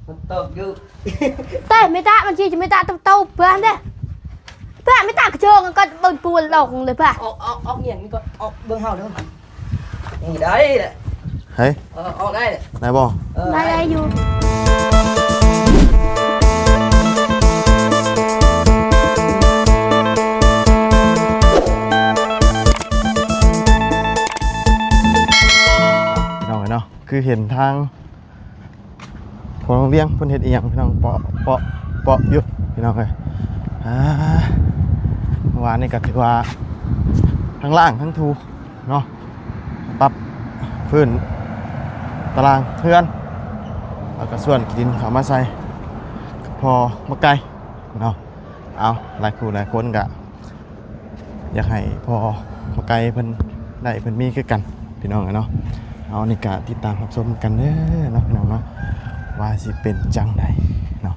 ມັນຕອບຢູ່ ແຕ່ໄມ່ຕາ ມັນຊິໄມ່ຕາຕອບເບິ່ງເດ້ ແຕ່ໄມ່ຕາກະເຈີງກໍເບິ່ງປູນລົງເລີຍ ອອກ ອອກ ອອກຫຍັງນີ້ກໍອອກເບິ່ງເຮົາເດີ ນີ້ໄດ້ແຫຼະ ເຮີ້ຍ ເອີ ອອກໄດ້ແຫຼະ ໄດ້ບໍ່? ເອີ ໄດ້ ໄດ້ຢູ່ ພີ່ນ້ອງເອີຍເນາະ ຄືເຫັນທາງ ພໍ່ນ້ອງລຽງເພິ່ນເຮັດອີ່ຫຍັງພີ່ນ້ອງ ເປາະ ເປາະ ເປາະຢູ່ພີ່ນ້ອງເອີຍ ອ່າ ເມື່ອວານນີ້ກໍຖືວ່າທັງລ້າງທັງຖູເນາະ ປັບພື້ນຕາລາງເຮືອນ ແລ້ວກໍຊວນຂີ້ດິນເຂົ້າມາໃສ່ ພໍບັກໄກ່ເນາະ ເອົາ ຫຼາຍຄູ່ຫຼາຍຄົນກໍ ຢາກໃຫ້ພໍ່ບັກໄກ່ເພິ່ນໄດ້ເພິ່ນມີຄືກັນພີ່ນ້ອງເອີຍເນາະ ເອົາ ນີ້ກະຕິດຕາມຮັບຊົມກັນເດີເນາະພີ່ນ້ອງເນາະ ວ່າຊິເປັນຈັ່ງໃດເນາະ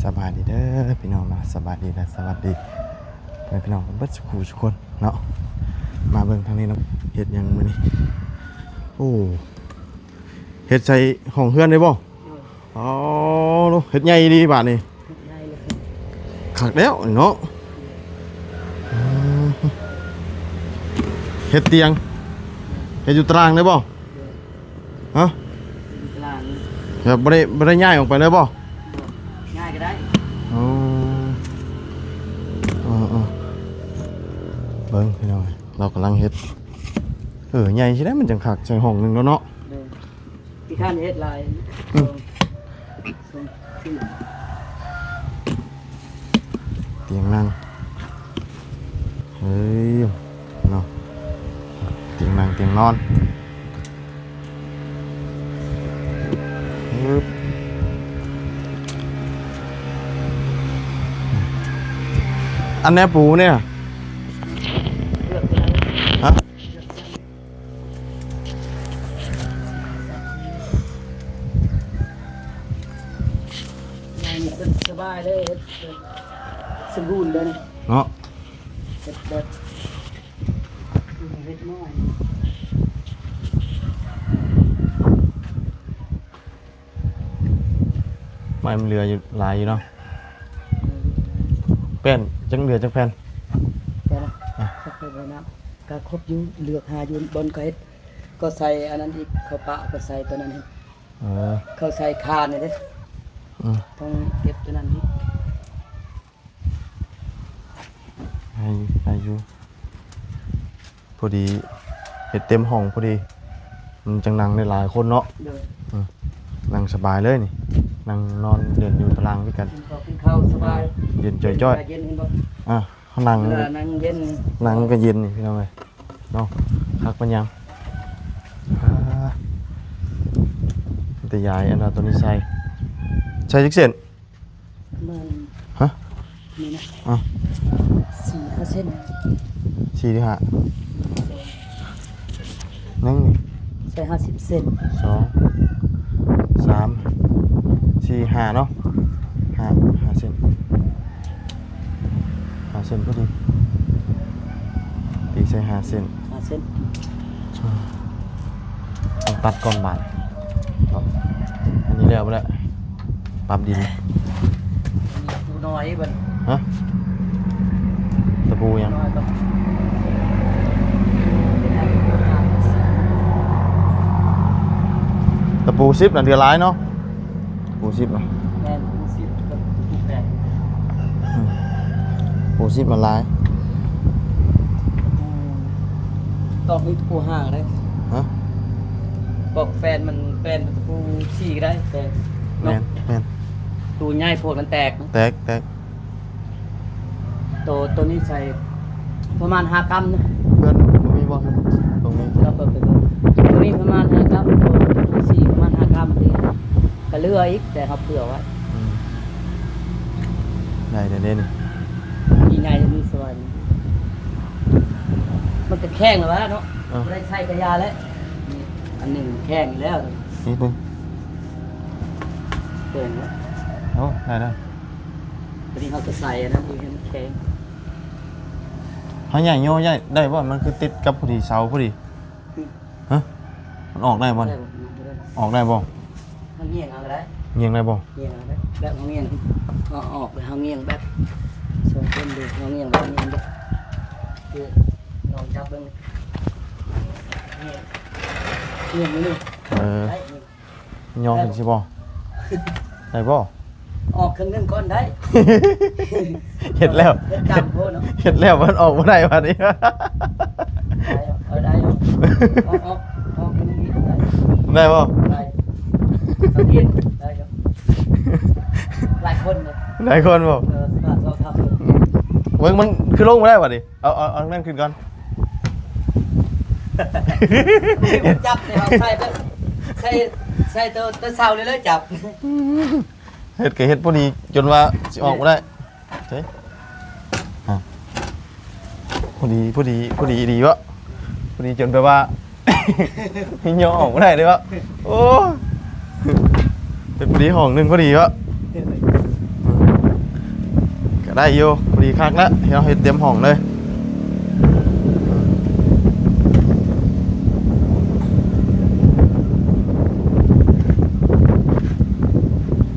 ສະບາຍດີເດີພີ່ນ້ອງເນາະ ສະບາຍດີ ແລະ ສະຫວັດດີພໍ່ແມ່ພີ່ນ້ອງເບິດສູ່ຄູ່ສູ່ຄົນເນາະ ມາເບິ່ງທາງນີ້ເນາະ ເຮັດຫຍັງມື້ນີ້ ໂອ້ ເຮັດໃສ່ຫ້ອງເຮືອນໄດ້ບໍ່? ອໍ ເຮັດໃຫຍ່ດີບາດນີ້ ເຮັດໃຫຍ່ເລີຍ ຄັກແລ້ວເນາະ ເຮັດຕຽງ ເຮັດຢູ່ຕາລາງໄດ້ບໍ່? ຮະ ເຮັດຢູ່ຕາລາງ ແບບບໍ່ໄດ້ ບໍ່ໄດ້ຍ້າຍອອກໄປເລີຍບໍ່? ຍ້າຍກໍໄດ້ ອໍ ເອີໆ ເບິ່ງພີ່ນ້ອງ ລາວກຳລັງເຮັດ ເອີ ໃຫຍ່ຊິໄດ້ ມັນຈັ່ງຄັກ ໃສ່ຫ້ອງໜຶ່ງແລ້ວເນາະ ໂດຍ ຂີ້ຄ້ານເຮັດຫຼາຍ ອືມ ສອງ ສອງ ຕຽງນັ່ງ ເອີຍ ເນາະ ຕຽງນັ່ງຕຽງນອນ ອັນແນວປູນີ້ ຮະ? ສະບາຍເລີຍ ເຮັດສົມບູນເລີຍເນາະ ເຮັດແບບ ເຮັດນ້ອຍ. ໄມ້ມັນເຫຼືອຢູ່ຫຼາຍຢູ່ເນາະ ເອີ ແປ້ນຈັກເຫຼືອຈັກແຜ່ນ ແປ້ນນະ ອ່ະ ຄັກເລີຍນະ ກະຄົບຢູ່ ເລືອກຫາຢູ່ບ່ອນເຂົາເຮັດ ກໍໃສ່ອັນນັ້ນອີກ ເຂົາປະກໍໃສ່ຕົວນັ້ນອີກ ເອີ ເຂົາໃສ່ຄານນີ້ເດ້ ອືມ ຕ້ອງເກັບຕົວນັ້ນອີກ. ໄດ້ ໄດ້ຢູ່ ພໍດີເຮັດເຕັມຫ້ອງພໍດີ ມັນຈັ່ງນັ່ງໄດ້ຫຼາຍຄົນເນາະ ໂດຍ ອືມ ນັ່ງສະບາຍເລີຍນີ້ ນັ່ງນອນເຫຼັ້ນຢູ່ຕາລາງຄືກັນ ກິນເຂົ້າກິນເຂົ້າສະບາຍ ເຢັນຈ່ອຍໆ ເຢັນເຫັນບໍ່ ອ່າ ເຮົານັ່ງ ເວລານັ່ງເຢັນ ນັ່ງກໍເຢັນນີ້ພີ່ນ້ອງເອີຍເນາະ ຄັກປານຫຍັງ ອ່າ ແຕ່ຢາຍອັນວ່າຕົວນີ້ໃສ່ ໃສ່ຈັກເສັ້ນ? ປະມານ ຮະ? ນີ້ນະ ອ່ະ ສີ່ຫ້າເສັ້ນ ສີ່ຫຼືຫ້າ ໜຶ່ງ ໃສ່ຫ້າສິບເສັ້ນ ສອງ ສາມ ສີ່ ຫ້າເນາະ ຫ້າ ຫ້າເສັ້ນ ຫ້າເສັ້ນພໍດີ ຕີໃສ່ຫ້າເສັ້ນ ຫ້າເສັ້ນ ອືມ ຕ້ອງຕັດກ່ອນບາດ ເອົາ ອັນນີ້ແລ້ວບໍ່ແລ້ວ ປັບດິນ ອັນນີ້ຕະປູນ້ອຍເບິ່ງ ຮະ? ຕະປູຫຍັງ? ຕະປູສິບນະ ເຫຼືອຫຼາຍເນາະ ຕະປູສິບນະ ແມ່ນ ຕະປູສິບກັບຕະປູແປດ ອືມ ຕະປູສິບມັນຫຼາຍ ອືມ ຕ້ອງມີຕະປູຫ້າເດ້ ຮະ? ປອກແປດມັນ ແປດຕະປູສີ່ກໍໄດ້ ແປດ ແມ່ນ ເນາະ ແມ່ນ ຕູໃຫຍ່ໂພດມັນແຕກ ແຕກ ແຕກ ໂຕ ໂຕນີ້ໃສ່ປະມານຫ້າກຣາມນະ ເພື່ອນບໍ່ມີບໍ່ ຕົງນີ້ ຕົງນີ້ປະມານຫ້າກຣາມ ໂຕສີ່ປະມານຫ້າກຣາມ ກະເຫຼືອອີກ ແຕ່ເຮົາເຜື່ອໄວ້ ອືມ ໄດ້ແລ້ວເດ້ນີ້ ມີໃນມີສວນ ມັນກະແຂງແລ້ວວະເນາະ ເອີ ບໍ່ໄດ້ໃສ່ກະຢາແລ້ວ ນີ້ ອັນໜຶ່ງແຂງຢູ່ແລ້ວ ນີ້ເບິ່ງ ແຂງແລ້ວ ໂອ້ ໄດ້ແລ້ວ ບາດນີ້ເຮົາກະໃສ່ອັນນັ້ນອີກໃຫ້ມັນແຂງ ເຮົາຍ້າຍໂຍຍ້າຍໄດ້ບໍ່? ມັນຄືຕິດກັບພໍດີເສົາພໍດີ ຮະ? ມັນອອກໄດ້ບໍ່? ໄດ້ບໍ່? ອອກໄດ້ບໍ່? ມັນຫຍັງເອົາກະໄດ້ ງຽງໄດ້ບໍ່? ງຽງໄດ້ ແບບເຮົາງຽງ ເຮົາອອກແລ້ວເຮົາງຽງແບບ ສອງຄົນເດ້ ເຮົາງຽງແບບ ງຽງແບບ ຄືລອງຈັບເບິ່ງ ງຽງ ງຽງນີ້ ເອີ ໄດ້ນີ້ ຍໍຂຶ້ນຊິບໍ່? ໄດ້ບໍ່? ອອກເຄິ່ງໜຶ່ງກ່ອນໄດ້ ເຮັດແລ້ວ ເຮັດການໂພດເນາະ ເຮັດແລ້ວມັນອອກບໍ່ໄດ້ບາດນີ້ ໄດ້ ເອົາໄດ້ຢູ່ ອອກ ອອກ ອອກເຄິ່ງໜຶ່ງໄດ້ ໄດ້ບໍ່? ໄດ້ ສຳເລັດ ໄດ້ຢູ່ ຫຼາຍຄົນເນາະ ຫຼາຍຄົນບໍ່? ເອີ ສອງສາມຄົນ ເບິ່ງມັນຄືລົງບໍ່ໄດ້ບາດນີ້ ເອົາ ເອົາ ເອົານັ້ນຂຶ້ນກ່ອນ ຈັບໃສ່ເອົາໃສ່ເດີ ໃສ່ ໃສ່ໂຕ ໂຕເຊົາເລີຍເລີຍຈັບ ເຮັດກໍເຮັດພໍດີຈົນວ່າຊິອອກບໍ່ໄດ້ ເອີ ອ່ະ ພໍດີ ພໍດີ ພໍດີອີ່ຫຼີເວາະ ພໍດີຈົນແບບວ່າຍໍອອກບໍ່ໄດ້ເລີຍເວາະ ໂອ້ ເປັນພໍດີຫ້ອງໜຶ່ງພໍດີເວາະ ກໍໄດ້ຢູ່ ພໍດີຄັກແລ້ວ ເຮົາເຮັດເຕັມຫ້ອງເລີຍ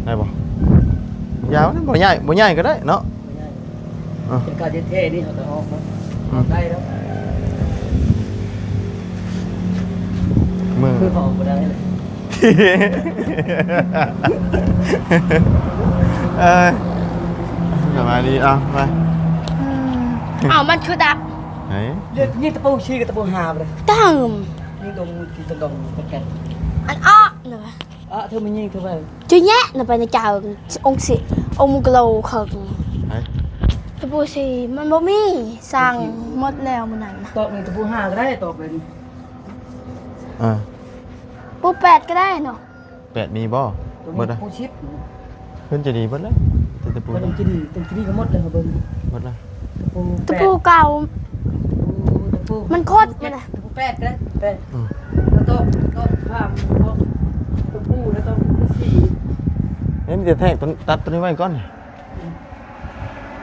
ໄດ້ບໍ່? ຍາວນະ ບໍ່ໃຫຍ່ ບໍ່ໃຫຍ່ກໍໄດ້ເນາະ ບໍ່ໃຫຍ່ ອ່ະ ແຕ່ການເຮັດແທ້ນີ້ເຮົາກໍອອກເນາະ ອືມ ອອກໄດ້ແລ້ວ ມື ຄືອອກບໍ່ໄດ້ເລີຍ ເອີຍ ສະບາຍດີ ເອົາ ໄປ ເອົາ ມັນຄືດັບ ໄຫ ເລືອກຍິງຕະປູສີ່ກັບຕະປູຫ້າບໍ່ໄດ້ ຕື່ມ ຍິງຕົງ ຍິງຕົງໆ ແກະ ອັນອອກນະ ອະ ເທີມາຍິງເທີມາ ຈະແຍະນະໄປໃນຈາວ ອົງສິ ອົງກະໂລເຄິ່ງ ໄຫ ຕະປູສີ່ມັນບໍ່ມີ ສັ່ງໝົດແລ້ວມື້ນັ້ນນະ ຕອກໜຶ່ງຕະປູຫ້າກໍໄດ້ ຕອກເປັນ ອ່າ ປູແປດກໍໄດ້ເນາະ ແປດມີບໍ່? ໝົດລະ ປູສິບ ເພິ່ນໃຈດີເບິດແລ້ວ ແຕ່ຕະປູ ເພິ່ນໃຈດີ ແຕ່ຕະປູກໍໝົດແລ້ວ ເບິ່ງ ໝົດລະ ຕະປູ ຕະປູເກົ່າ ຕະປູ ມັນຄົດ ຕະປູແປດກໍໄດ້ ແປດ ອືມ ແລ້ວຕ້ອງ ຕ້ອງຂ້າມ ຕ້ອງ ຕະປູແລ້ວຕ້ອງ ຕະປູສີ່ ເອີ ມີແຕ່ແທກຕົວ ຕັດຕົວນີ້ໄວ້ກ່ອນ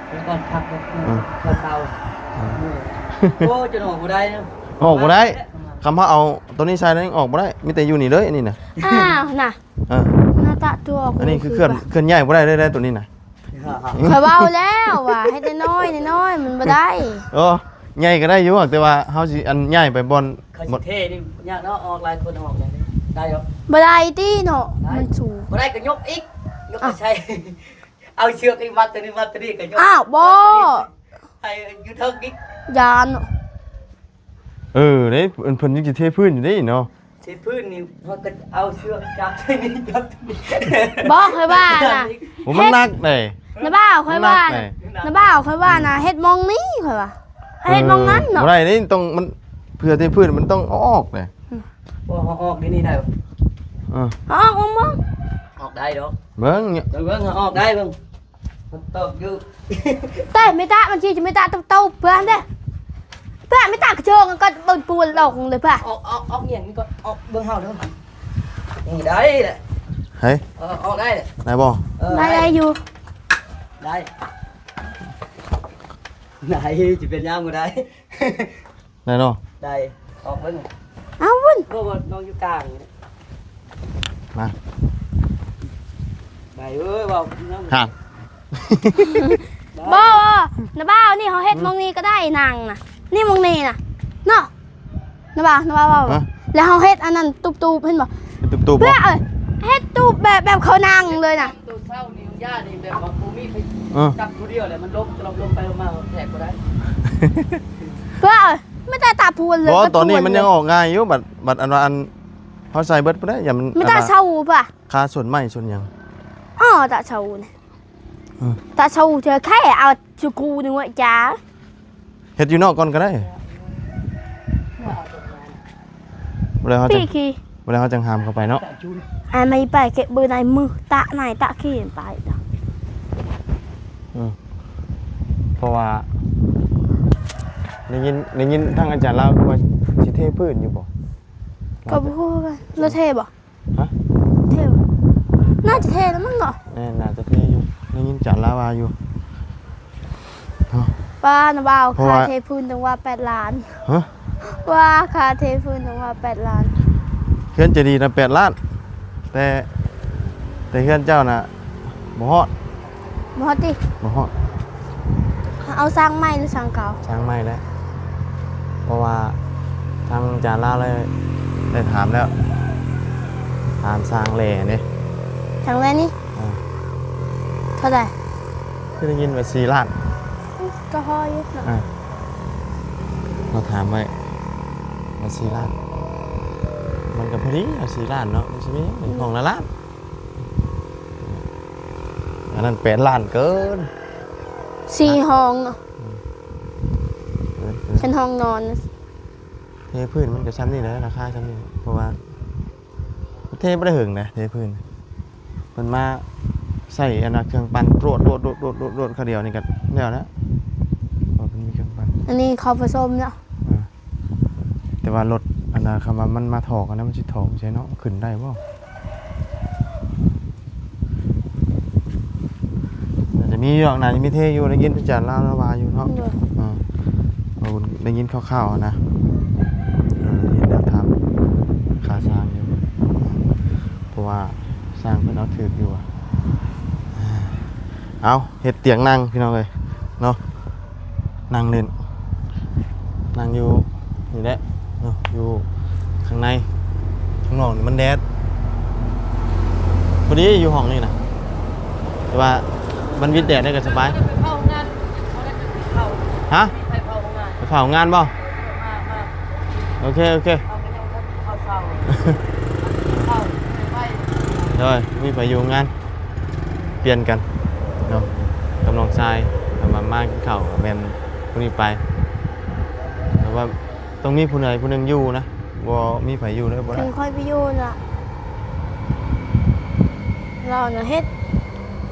ແລ້ວກ່ອນພັກ ອືມ ເຊົາ ອືມ ໂອ້ ຈະອອກບໍ່ໄດ້ນະ ອອກບໍ່ໄດ້ ຄຳວ່າເອົາຕົວນີ້ໃສ່ແລ້ວອອກບໍ່ໄດ້ ມີແຕ່ຢູ່ນີ້ເລີຍ ອັນນີ້ນະ ອ້າວນະ ເອີ ໜ້າຕາຕົວ ອັນນີ້ຄືເຄື່ອນ ເຄື່ອນຍ້າຍບໍ່ໄດ້ເລີຍ ຕົວນີ້ນະ ຂ້ອຍເວົ້າແລ້ວວ່າໃຫ້ນ້ອຍໆ ນ້ອຍໆ ມັນບໍ່ໄດ້ ໂອ້ ໃຫຍ່ກໍໄດ້ຢູ່ ແຕ່ວ່າເຮົາຊິອັນຍ້າຍໄປບ່ອນ ເຂົາຊິເທນີ້ຍາກເນາະ ອອກຫຼາຍຄົນອອກໄດ້ ໄດ້ຢູ່ ບໍ່ໄດ້ຕິເນາະ ໄດ້ ມັນສູງ ບໍ່ໄດ້ກໍຍົກອີກ ຍົກໄປໃສ່ ເອົາເຊືອກນີ້ມັດຕົວນີ້ ມັດຕົວນີ້ກໍຍົກ ອ້າວ ບໍ່ ໃຫ້ຢູ່ເທິງອີກ ຢ້ານເນາະ ເອີ ເດ້ ເພິ່ນ ເພິ່ນຍັງຊິເທພື້ນຢູ່ເດ້ເນາະ ເທພື້ນນີ້ ເຮົາກໍເອົາເຊືອກຈັບໃສ່ນີ້ ຈັບໃສ່ນີ້ ບໍ່ ຂ້ອຍວ່ານະ ໂອ້ ມັນໜັກເດ້ ນ້າບ່າວ ຂ້ອຍວ່ານະ ມັນໜັກເດ້ ນ້າບ່າວ ຂ້ອຍວ່ານະ ເຮັດໝ່ອງນີ້ ຂ້ອຍວ່າ ເອີ ເຮັດໝ່ອງນັ້ນເນາະ ບໍ່ໄດ້ເດ້ ຕ້ອງ ມັນ ເພື່ອເທພື້ນມັນຕ້ອງເອົາອອກເດ້ ອືມ ບໍ່ ເຮົາອອກຢູ່ນີ້ໄດ້ບໍ່? ເອີ ເຮົາອອກເບິ່ງ ເບິ່ງ ອອກໄດ້ດອກ ເບິ່ງ ເບິ່ງ ເຮົາອອກໄດ້ເບິ່ງ ມັນຕອກຢູ່ ແຕ່ມີຕາ ມັນຊິມີຕາຕົບໆ ເພື່ອນເດ້ ເພື່ອມີຕາກະເຈີງກໍເບິ່ງປູນລົງເລີຍ ເພື່ອ ອອກ ອອກ ອອກຫຍັງນີ້ກໍອອກເບິ່ງເຮົາເດີ ນີ້ໄດ້ແຫຼະ ເຮີ້ຍ ເອີ ອອກໄດ້ແຫຼະ ໄດ້ບໍ່? ເອີ ໄດ້ ໄດ້ຢູ່ ໄດ້ ໄດ້ ຊິເປັນຫຍັງບໍ່ໄດ້? ໄດ້ເນາະ ໄດ້ ອອກເບິ່ງ ເອົາວຸ້ນ ບໍ່ ບໍ່ ນ້ອງຢູ່ກາງນີ້ ມາ ໄດ້ເອີຍ ເວົ້ານຳ ຮະ ບໍ່ ນ້າບ່າວ ນີ້ເຮົາເຮັດ ອືມ ໝ່ອງນີ້ກໍໄດ້ ນັ່ງນະ ນີ້ໝ່ອງນີ້ນະ ເນາະ ນ້າບ່າວ ນ້າບ່າວເວົ້າ ຮະ ແລ້ວເຮົາເຮັດອັນນັ້ນຕູບໆ ເຫັນບໍ່? ເຮັດຕູບໆ ເພື່ອ ບໍ່? ເອີຍ ເຮັດຕູບແບບ ແບບເຂົານັ່ງເລີຍນະ ໂຕເຊົ້ານີ້ ຍ່ານີ້ແບບວ່າບໍ່ມີໃຜ ເອີ ຈັບຜູ້ດຽວແຫຼະ ມັນລົ້ມ ລົມລົງໄປລົງມາ ແທກບໍ່ໄດ້ ເພື່ອ ເອີຍ ມີແຕ່ຕາພູນເລີຍ ບໍ່ ຕອນນີ້ມັນຍັງອອກງ່າຍຢູ່ ບັດ ບັດອັນວ່າອັນ ເຮົາໃສ່ເບິດພຸ້ນແຫຼະ ຢ່າມັນ ມີແຕ່ເຊົາ ເພື່ອ ຄາສວນໄມ້ສວນຫຍັງ ອໍ ຕາເຊົານີ້ ເອີ ຕາເຊົາເທື່ອແຄ່ເອົາສະກູນີ້ເວີ້ຍຈ້າ ເຮັດຢູ່ນອກກ່ອນກໍໄດ້ ບໍ່ແລ້ວເຮົາຈັ່ງ ບໍ່ແລ້ວເຮົາຈັ່ງຫາມເຂົ້າໄປເນາະ ອາ ໄມ່ໄປເກັບເບີໃນມືຕະໃນຕະຂີ້ໄປ ເອີ ເພາະວ່າໄດ້ຍິນ ໄດ້ຍິນທາງອາຈານລາວເຂົາວ່າຊິເທພື້ນຢູ່ບໍ່? ກໍບໍ່ຮູ້ຄືກັນ ລາວເທບໍ່? ຮະ ເທບໍ່? ໜ້າຈະເທແລ້ວມັ້ງເນາະ ແມ່ນ ໜ້າຈະເທຢູ່ ໄດ້ຍິນຈານລາວວ່າຢູ່ເນາະ ປ້ານະບ່າວ ຄ່າເທພື້ນຕັ້ງວ່າແປດລ້ານ ຮະ ວ່າຄ່າເທພື້ນຕັ້ງວ່າແປດລ້ານ ເຮືອນຈະດີນະແປດລ້ານ ແຕ່ ແຕ່ເຮືອນເຈົ້ານະບໍ່ຮອດ. ບໍ່ຮອດຕິ? ບໍ່ຮອດ. ເອົາສ້າງໃໝ່ຫຼືສ້າງເກົ່າ? ສ້າງໃໝ່ແຫຼະ ເພາະວ່າທາງຈານລາວໄດ້ ໄດ້ຖາມແລ້ວ ຖາມສ້າງແຫຼເດ້. ສ້າງແຫຼນີ້? ເອີ. ເທົ່າໃດ? ຄືໄດ້ຍິນວ່າສີ່ລ້ານ. ກໍພໍຢູ່ເນາະ. ເອີ ເຮົາຖາມໄວ້ວ່າສີ່ລ້ານ ມັນກໍພໍດີ ເອົາສີ່ລ້ານເນາະ ມັນຊິມີຫ້ອງລະລ້ານ. ອັນນັ້ນແປດລ້ານເກີນ ສີ່ຫ້ອງເນາະ. ເກີນ ເປັນຫ້ອງນອນ. ເທພື້ນມັນກໍຊ່ຳນີ້ແຫຼະ ລາຄາຊ່ຳນີ້ ເພາະວ່າເທບໍ່ໄດ້ເຫິງນະ ເທພື້ນ ເພິ່ນມາໃສ່ອັນນ່າ ເຄື່ອງປັ່ນ ໂດດໆໆໆ ຄາວດຽວນີ້ກໍແລ້ວນະ ເພາະເພິ່ນມີເຄື່ອງປັ່ນ. ອັນນີ້ເຂົາປະສົມເນາະ. ເອີ ແຕ່ວ່າລົດອັນນ່າ ຄຳວ່າມັນມາຖອກອັນນັ້ນ ມັນຊິຖອກໃສ່ເນາະ ຂຶ້ນໄດ້ບໍ່? ໜ້າຈະມີຢູ່ດອກ ໜ້າຈະມີເທຢູ່ ໄດ້ຍິນອາຈານລາວລາວວ່າຢູ່ເນາະ. ໂດຍ. ເອີ ເອົາ ໄດ້ຍິນຄ່າວໆນະ ເອີ ໄດ້ຍິນແນວຖາມຄ່າຊ່າງຢູ່ ເພາະວ່າຊ່າງເພິ່ນເອົາຖືກຢູ່ວ່າ ເອົາ ເຮັດຕຽງນັ່ງພີ່ນ້ອງເອີຍເນາະ ນັ່ງຫຼິ້ນ ນັ່ງຢູ່ນີ້ແຫຼະເນາະ ຢູ່ຂ້າງໃນ ຂ້າງນອກນີ້ມັນແດດ ພໍດີຢູ່ຫ້ອງນີ້ນະ ແຕ່ວ່າມັນວິດແດດໄດ້ກໍສະບາຍ. ເຜົາງານ ເອົາໄດ້ເຜົາ ຮະ? ໄປເຜົາໂຮງງານ ໄປເຜົາໂຮງງານບໍ່? ເອີ ມາ ມາ ໂອເຄ ໂອເຄ ເຮົາກໍຍັງບໍ່ທັນກິນເຂົ້າເຊົ້າ ກິນເຂົ້າໄປ ໂດຍ ມີໃຜຢູ່ໂຮງງານ ປ່ຽນກັນເນາະ ກັບນ້ອງຊາຍ ຖ້າວ່າມາກິນເຂົ້າແມ່ນຜູ້ນີ້ໄປ ແຕ່ວ່າຕ້ອງມີຜູ້ໃດຜູ້ໜຶ່ງຢູ່ນະ ບໍ່ມີໃຜຢູ່ເລີຍບໍ່ໄດ້. ຄັນຂ້ອຍໄປຢູ່ລະ ລາວນະເຮັດ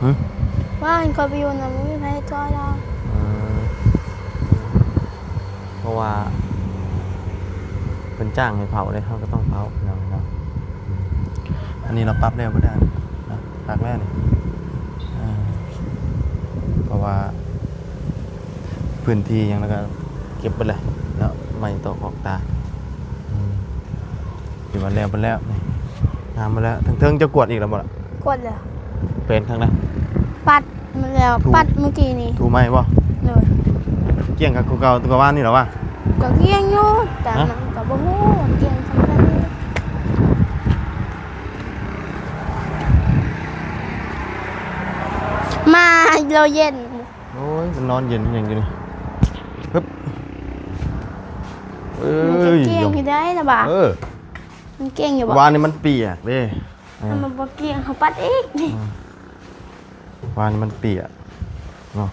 ຫຶ? ວ່າຄັນຂ້ອຍໄປຢູ່ນະ ບໍ່ມີໃຜເຮັດຊ່ອຍລາວ. ເອີ ເພາະວ່າເພິ່ນຈ້າງໃຫ້ເຜົາເດ້ ເຮົາກໍຕ້ອງເຜົາເນາະ. ອັນນີ້ລາວປັບແລ້ວບໍ່ໄດ້ນະ ຄັກແລ້ວນີ້ ເອີ ເພາະວ່າພື້ນທີ່ຫຍັງລາວກໍເກັບເບິດແລ້ວເນາະ ໄມ້ຕອກຂອກຕາ ອືມ ຖືວ່າແລ້ວເບິດແລ້ວນີ້ ງາມເບິດແລ້ວ. ເທິງໆ ເຈົ້າກວດອີກແລ້ວບໍ່ລະ? ກວດແລ້ວ. ເປັນທາງໃດ? ປັດ ມາແລ້ວ ຖູ ປັດມື້ກີ້ນີ້. ຖູໃໝ່ບໍ່? ໂດຍ. ກ້ຽງຄັກກວ່າເກົ່າ ກວ່າວານນີ້ລະວະ? ກໍກ້ຽງຢູ່ ແຕ່ ຮະ? ມັນກໍບໍ່ຮູ້ວ່າກ້ຽງສ່ຳໃດ. ມາ ລາວເຢັນ. ໂອ້ຍ ມັນນອນເຢັນຫຍັງຢູ່ນີ້. ຮຶບ ເອີຍ ມັນກໍກ້ຽງຢູ່ໄດ໋ລະບາດ. ເອີ ມັນກ້ຽງຢູ່ບໍ່? ວານນີ້ມັນປຽກເດ້. ເອີ ຖ້າມັນບໍ່ກ້ຽງ ເຮົາປັດອີກ. ອືມ ວານນີ້ມັນປຽກເນາະ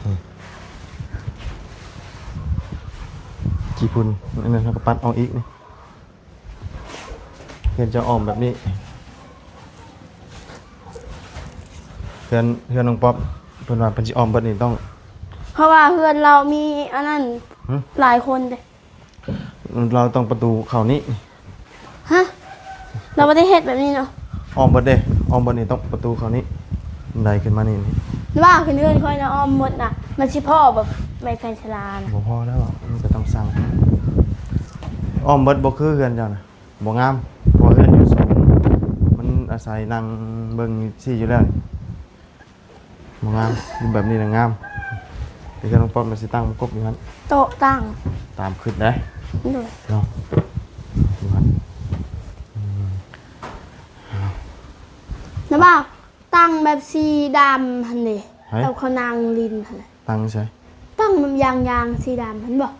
ອືມ ຂີ້ຝຸ່ນ ອັນນັ້ນເຮົາກໍປັດອອກອີກນີ້. ເຮືອນຈະອ້ອມແບບນີ້ ເຮືອນ ເຮືອນນ້ອງປັອບ ເພິ່ນວ່າເພິ່ນຊິອ້ອມເບິດນີ້ ຕ້ອງ ເພາະວ່າເຮືອນລາວມີອັນນັ້ນ ຫຶ? ຫຼາຍຄົນເດ້. ລາວຕ້ອງປະຕູເຂົ້ານີ້. ຮະ? ລາວບໍ່ໄດ້ເຮັດແບບນີ້ເນາະ? ອ້ອມເບິດເດ້ ອ້ອມເບິດນີ້ ຕ້ອງປະຕູເຂົ້ານີ້ ບັນໄດຂຶ້ນມານີ້. ວ່າຂຶ້ນເຮືອນຂ້ອຍນະ ອ້ອມໝົດນະ ມັນຊິພໍແບບໄມ້ແຜ່ນສາລານະ? ບໍ່ພໍແລ້ວ ມັນກໍຕ້ອງສ້າງ ອ້ອມເບິດ ບໍ່ຄືເຮືອນເຈົ້ານະ ບໍ່ງາມ ເພາະວ່າເຮືອນຢູ່ສູງ ມັນອາໄສນັ່ງເບິ່ງຊີ້ຢູ່ແລ້ວນີ້. ບໍ່ງາມ ຢູ່ແບບນີ້ນະງາມ. ແຕ່ເຮືອນນ້ອງປັອບມັນຊິຕັ້ງບໍ່ກົບຢູ່ຫັ້ນ ໂຕະຕັ້ງ ຕາມຄິດໄດ໋. ໂດຍ ເນາະ ຢູ່ຫັ້ນ ອືມ ນະບ່າວ ຕັ້ງແບບສີດຳຫັ້ນເດ ໃຜ? ແບບເຂົານັ່ງຫຼິ້ນຫັ້ນນະ. ຕັ້ງໃສ? ຕັ້ງແບບຢາງໆ ສີດຳຫັ້ນບໍ່?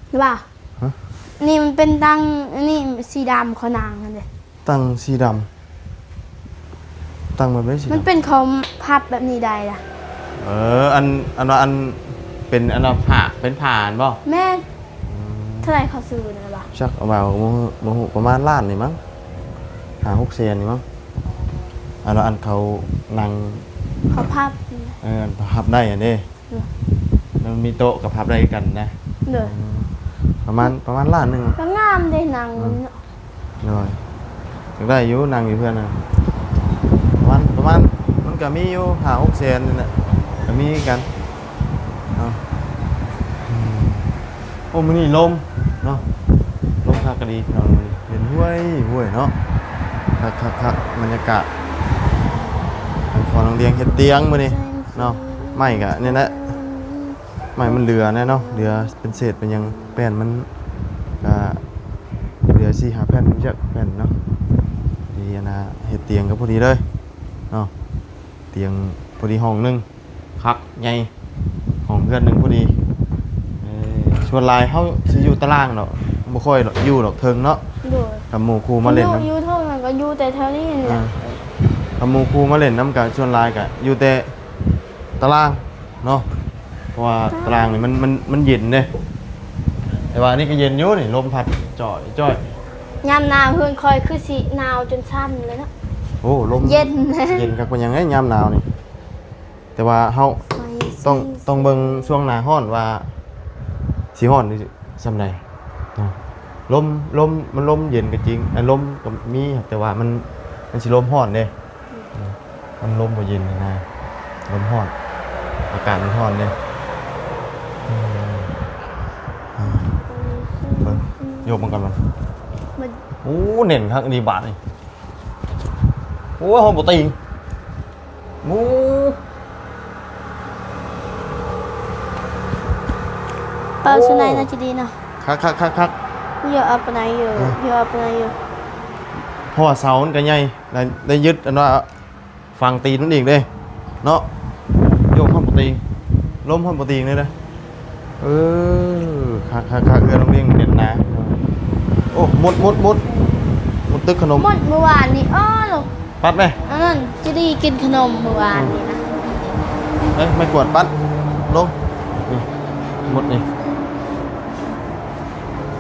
ຫຼືວ່າ ຮະ? ນີ້ມັນເປັນຕັ່ງ ອັນນີ້ສີດຳ ເຂົານັ່ງຫັ້ນເດ. ຕັ່ງສີດຳ ຕັ້ງແບບໃດສີດຳ? ມັນເປັນເຂົາພັບແບບນີ້ໄດ້ລະ. ເອີ ອັນ ອັນວ່າ ອັນເປັນ ອັນວ່າຜ້າ ເປັນຜ້າຫັ້ນບໍ່? ແມ່ນ. ອືມ ເທົ່າໃດເຂົາຊື້ນັ້ນລະ? ຈັກ ເອົາວ່າ ບໍ່ຮູ້ ບໍ່ຮູ້ ປະມານລ້ານນີ້ມັ້ງ ຫ້າຫົກແສນນີ້ມັ້ງ. ອັນວ່າ ອັນເຂົານັ່ງ ເຂົາພັບ ເອີ ອັນພັບໄດ້ຫັ້ນເດ. ໂດຍ ມັນມີໂຕະກັບພັບໄດ້ຄືກັນນະ. ໂດຍ ອືມ ປະມານ ປະມານລ້ານໜຶ່ງ ກໍງາມເດ້ນັ່ງ. ອືມ ເນາະ ໂດຍ ຢາກໄດ້ຢູ່ ນັ່ງຢູ່ເຮືອນນະ ປະມານ ປະມານ ມັນກໍມີຢູ່ຫ້າຫົກແສນນີ້ແຫຼະ ກໍມີຄືກັນເນາະ. ອືມ ໂອ້ ມື້ນີ້ລົມເນາະ ລົມຄັກກະດີພີ່ນ້ອງ ມື້ນີ້ເຢັນຫ້ວຍໆເນາະ ຄັກໆໆ ບັນຍາກາດ ພໍ່ນ້ອງດຽງເຮັດຕຽງມື້ນີ້ເນາະ. ໄມ້ກະນີ້ແຫຼະ ໄມ້ມັນເຫຼືອແນ່ເນາະ ເຫຼືອເປັນເສດເປັນຫຍັງ ແປ້ນມັນກະເຫຼືອສີ່ຫ້າແຜ່ນ ຈັກແຜ່ນເນາະ. ດີອັນນ່າ ເຮັດຕຽງກໍພໍດີເລີຍເນາະ ຕຽງພໍດີຫ້ອງໜຶ່ງ ຄັກໃຫຍ່ ຫ້ອງເຮືອນໜຶ່ງພໍດີ. ເອີ ສ່ວນຫຼາຍເຮົາຊິຢູ່ຕາລ່າງດອກ ບໍ່ຄ່ອຍຢູ່ດອກເທິງເນາະ. ໂດຍ ຖ້າໝູ່ຄູ່ມາຫຼິ້ນນຳ ຢູ່ເທິງນັ້ນກໍຢູ່ແຕ່ແຖວນີ້ແຫຼະ. ອ່າ ຖ້າໝູ່ຄູ່ມາຫຼິ້ນນຳກໍສ່ວນຫຼາຍກໍຢູ່ແຕ່ຕາລ່າງເນາະ ເພາະວ່າຕາລ່າງນີ້ມັນ ມັນ ມັນເຢັນເດ້. ແຕ່ວ່າອັນນີ້ກໍເຢັນຢູ່ນີ້ ລົມພັດຈ່ອຍໆ. ຍາມໜາວເຮືອນຂ້ອຍຄືຊິໜາວຈົນສັ່ນເລີຍເນາະ. ໂອ້ ລົມເຢັນ ເຢັນຄັກປານຫຍັງເດ້ຍາມໜາວນີ້. ແຕ່ວ່າເຮົາຕ້ອງ ຕ້ອງເບິ່ງຊ່ວງໜ້າຮ້ອນວ່າຊິຮ້ອນຢູ່ສ່ຳໃດເນາະ. ລົມ ລົມ ມັນລົມເຢັນກໍຈິງ ອາ ລົມກໍມີ ແຕ່ວ່າມັນ ມັນຊິລົມຮ້ອນເດ້. ມັນລົມບໍ່ເຢັນນະ ລົມຮ້ອນ ອາກາດມັນຮ້ອນເດ້. ອືມ ອືມ ເບິ່ງ ຍົກມັນກ່ອນມັນ ມັນ ໂອ້ ແໜ້ນຄັກອີ່ຫຼີບາດນີ້. ໂອ້ຍ ຮອດບໍ່ຕີງ ໂອ້ ເປົ່າ ໂອ້ ຊຸໄນໜ້າຈະດີເນາະ. ຄັກໆໆໆ ເຍອະອັບປະໄນຢູ່ ເອີ ເຍອະອັບປະໄນຢູ່ ເພາະວ່າເສົາມັນກໍໃຫຍ່ ໄດ້ ໄດ້ຍຶດອັນວ່າຝັງຕີນມັນອີກເດ້ເນາະ. ໂຍກຮອດບໍ່ຕີງ ລົມຮອດບໍ່ຕີງເລີຍເດ້. ເອີ ຄັກໆໆ ເຮືອນນ້ອງດຽງເໜັ້ນໜາ. ໂອ້ ມຸດ ມຸດ ມຸດ ມຸດຕຶກຂະໜົມ ໝົດມື້ວານນີ້. ອໍ ລົງ ປັດແມ ອັນນັ້ນ ຈະດີກິນຂະໜົມມື້ວານນີ້ນະ. ເອີ ໄມ້ກວາດປັດລົງ ນີ້ ມຸດນີ້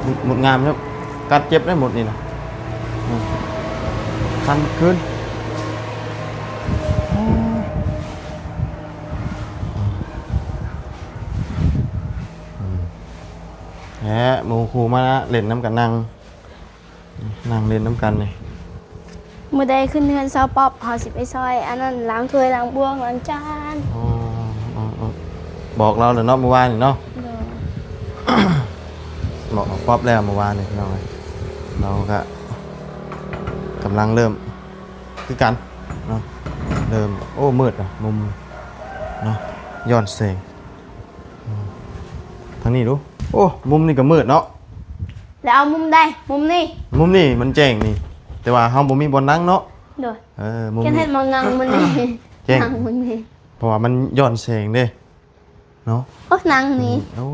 ມຸດ ມຸດງາມເນາະ ກັດເຈັບໄດ໋ມຸດນີ້ນະ. ອືມ ຄັນຄືນ. ແຫຼະ ໝູ່ຄູ່ມາຫຼິ້ນນຳກັນ ນັ່ງ ນັ່ງຫຼິ້ນນຳກັນນີ້. ມື້ໃດຂຶ້ນເຮືອນຊາວປ໊ອບ ເຮົາຊິໄປຊ່ອຍອັນນັ້ນ ລ້າງຖ້ວຍ ລ້າງບ່ວງ ລ້າງຈານ. ອໍ ອໍ ບອກລາວແລ້ວເນາະ ມື້ວານນີ້ເນາະ. ໂດຍ ບອກປ໊ອບແລ້ວມື້ວານນີ້ ພີ່ນ້ອງເອີຍ. ລາວກະກຳລັງເລີ່ມຄືກັນເນາະ ເລີ່ມ. ໂອ້ ມືດອະ ມຸມເນາະ ຍ້ອນແສງ. ອືມ ທາງນີ້ດູ. ໂອ້ ມຸມນີ້ກໍມືດເນາະ. ແລ້ວເອົາມຸມໃດ? ມຸມນີ້ ມຸມນີ້ມັນແຈ້ງນີ້ ແຕ່ວ່າເຮົາບໍ່ມີບ່ອນນັ່ງເນາະ. ໂດຍ ເອີ ມຸມນີ້ ເຮັດໝ່ອງນັ່ງມັນນີ້ ແຈ້ງ ນັ່ງມັນນີ້ ເພາະວ່າມັນຍ້ອນແສງເດ້ເນາະ. ໂອ້ ນັ່ງນີ້ ໂອ້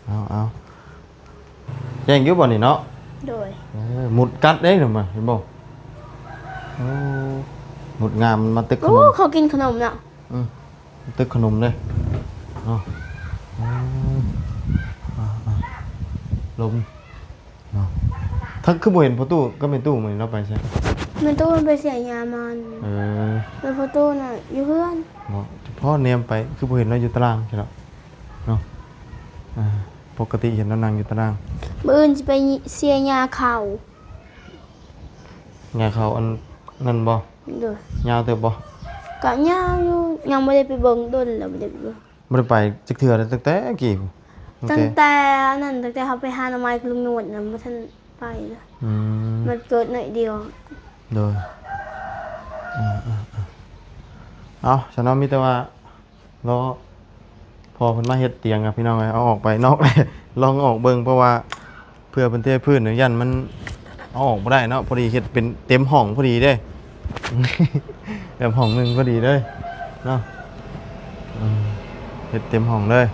ເອົາໆ ແຈ້ງຢູ່ບໍ່ນີ້ເນາະ? ໂດຍ ເອີ ມຸດກັດເດ້ ເຫັນບໍ່? ໂອ້ ມຸດງາມ ມັນມາຕຶກຂະໜົມ. ໂອ້ ເຂົາກິນຂະໜົມເນາະ. ອືມ ຕຶກຂະໜົມເດ້ເນາະ. ອືມ ອ່າໆ ລົມເນາະ. ທັງຄືບໍ່ເຫັນພໍ່ຕູ້ກັບແມ່ຕູ້ມື້ນີ້ ລາວໄປໃສ? ແມ່ຕູ້ມັນໄປເສຍຢາມາ. ເອີ ແລ້ວພໍ່ຕູ້ນະຢູ່ເຮືອນ. ເນາະ ພໍແນມໄປຄືບໍ່ເຫັນລາວຢູ່ຕາລ່າງຊີ້ດອກເນາະ. ອ່າ ປົກກະຕິເຫັນລາວນັ່ງຢູ່ຕາລ່າງ. ມື້ອື່ນຊິໄປເສຍຢາເຂົ້າ. ຫຍ້າເຂົ້າອັນນັ້ນບໍ່? ໂດຍ ຍາວເຕີບບໍ່? ກະຍາວຢູ່ ຍັງບໍ່ໄດ້ໄປເບິ່ງດົນແລ້ວ ບໍ່ໄດ້ໄປເບິ່ງ ບໍ່ໄດ້ໄປຈັກເທື່ອເລີຍ ຕັ້ງແຕ່ກີ້ ຕັ້ງແຕ່ ຕັ້ງແຕ່ອັນນັ້ນ ຕັ້ງແຕ່ເຮົາໄປຫາໜໍ່ໄມ້ກັບລຸງໜວດນະ ບໍ່ທັນໄປເລີຍ. ອືມ ມັນເກີດໜ້ອຍດຽວ. ໂດຍ ເອີໆໆ ເອົາ ຊັ້ນເນາະ ມີແຕ່ວ່າ ລໍພໍ່ເພິ່ນມາເຮັດຕຽງກັບພີ່ນ້ອງເອີຍ. ເອົາອອກໄປນອກ ລອງອອກເບິ່ງ ເພາະວ່າເພື່ອເພິ່ນເທພື້ນ ຢ້ານມັນເອົາອອກບໍ່ໄດ້ເນາະ. ພໍດີເຮັດເປັນເຕັມຫ້ອງພໍດີເດ້ ແບບຫ້ອງໜຶ່ງພໍດີເລີຍເນາະ. ອືມ ເຮັດເຕັມຫ້ອງເລີຍ.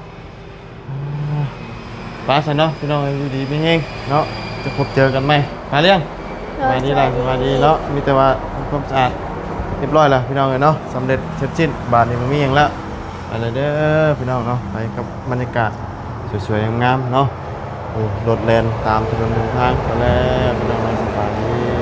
ໄປຊັ້ນເນາະ ພີ່ນ້ອງເອີຍ ຢູ່ດີມີແຮງເນາະ ຈະພົບເຈີກັນໃໝ່. ປາລ້ຽງ ສະບາຍດີຫຼາຍ ສະບາຍດີເນາະ. ມີແຕ່ວ່າທຳຄວາມສະອາດຮຽບຮ້ອຍແລ້ວພີ່ນ້ອງເອີຍເນາະ ສຳເລັດເສັດສິ້ນ. ບາດນີ້ບໍ່ມີຫຍັງແລ້ວ ໄປແລ້ວເດີພີ່ນ້ອງເນາະ. ໄປກັບບັນຍາກາດສວຍໆງາມໆເນາະ. ໂອ້ ລົດແລ່ນຕາມຖະໜົນຫົນທາງໄປແລ້ວພີ່ນ້ອງເນາະ. ສະບາຍດີ.